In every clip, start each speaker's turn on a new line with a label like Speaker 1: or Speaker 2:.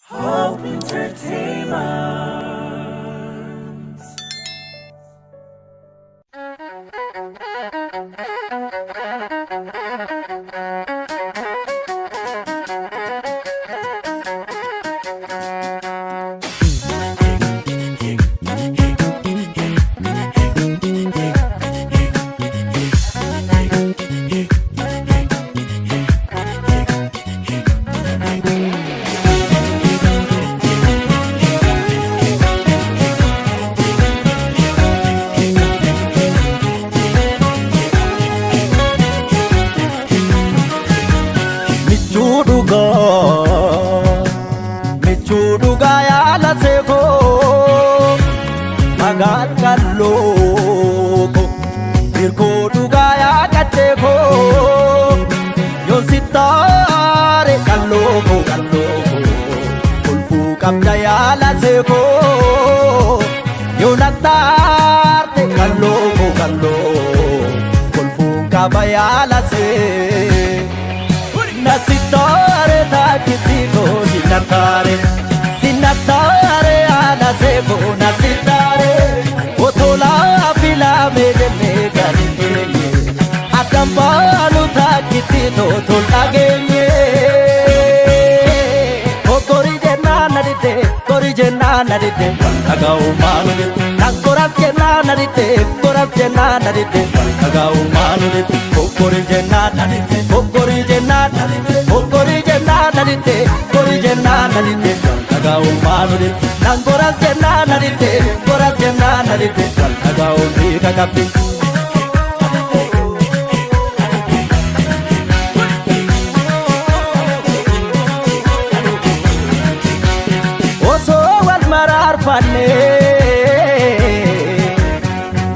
Speaker 1: Hope Entertainment.
Speaker 2: Michuudhugaa yaala seekoo magaan qallooko hirkoo dhugaa yaa qacceekoo yoon sittaare qallooko qallooko kolfuu qabda yaala seekoo yoon attaarte qallooko qalloo kolfuun qaba yaala see. Nasitare taakitiko sinatare sinatare ala sebo nasitare otola filame jenne gadi teenye adambalu taakitito tolageenye okori jenna nadite kori jenna nadite dhaga'u maalu tankoras jenna nadite koras jenna nadite dhaga'u maalu okori jenna nadite okori jenna nadite okori jenna nadite kori jenna nadite dhaga'u maalu tankoras jenna nadite koras jenna nadite dhaga'u dhiiga qabdi.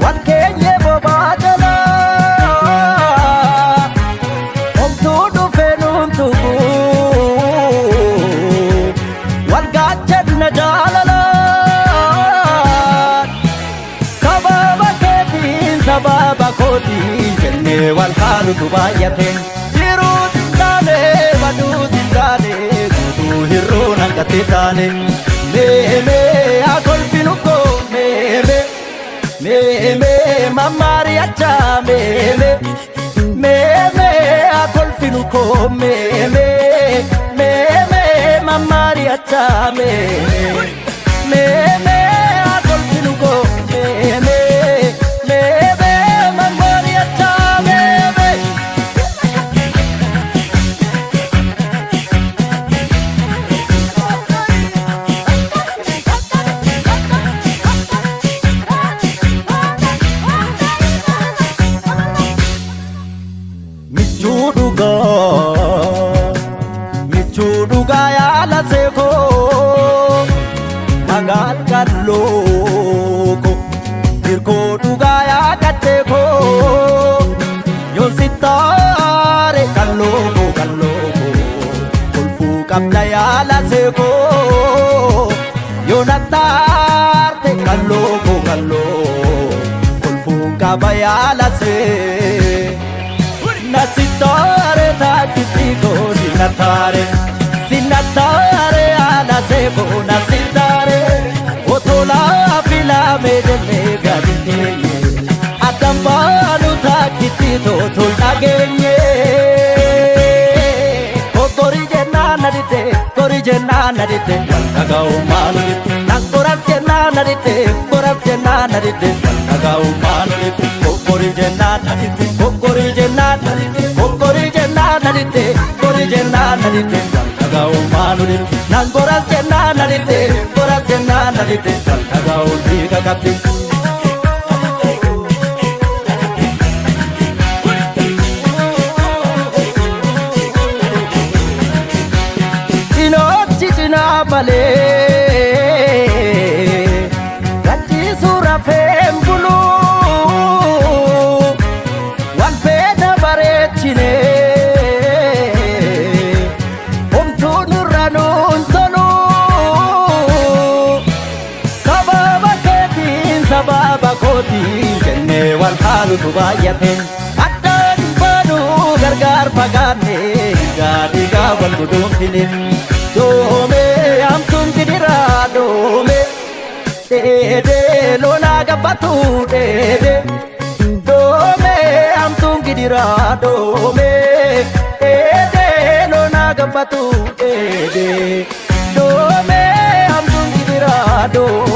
Speaker 2: Wal keenye bobaa jalaa homtuu dhufee nuun tuqu wal gaachanna jaalalaa sababa keetiin sababa kootiin jennee wal haalutu baay'ate jiruus hin taane baduus hin taane guutuu hir'uun hanqatee taane. Meme akolfinuko meme meme mamariacha meme meme akolfinuko meme meme mamariacha meme meme akolfinuko meme meme mamariacha meme. Michuudhugaa yaala seekoo magaan qallooko hirkoo dhugaa yaa qacceekoo yoon sittaare qallooko qallooko kolfuu qabda yaala seekoo yoon attaarte qallooko qalloo kolfuun qaba yaala see. Nasitare taakitiko sinatare sinatare ala sebo nasitare otola filame jenne gadi teenye adambalu taakitito tolageenye okori jenna nadite kori jenna nadite dhaga'u maalu tankoras jenna nadite koras jenna nadite dhaga'u maalu okori jenna nadite okori jenna nadite okori jenna nadite kori jenna nadite dhaga'u maalu nangoras jenna nadite koras jenna nadite dhaga'u dhiiga qabdi. Cinoochi cinaa malee gachiisuu rafeen buluu wal feena bareechine homtuu nurra nuun toluu sababa keetiin sababa kootiin jennee wal haalutu baay'ate addaan baanuu gargaar fagaanne dhiigaa dhiigaa wal guduunfine. Doome am gabbatu dheede doomee hamtuun gidiraa doomee dheede loonaa gabbatu dheede doomee hamtuun gidiraa doomee.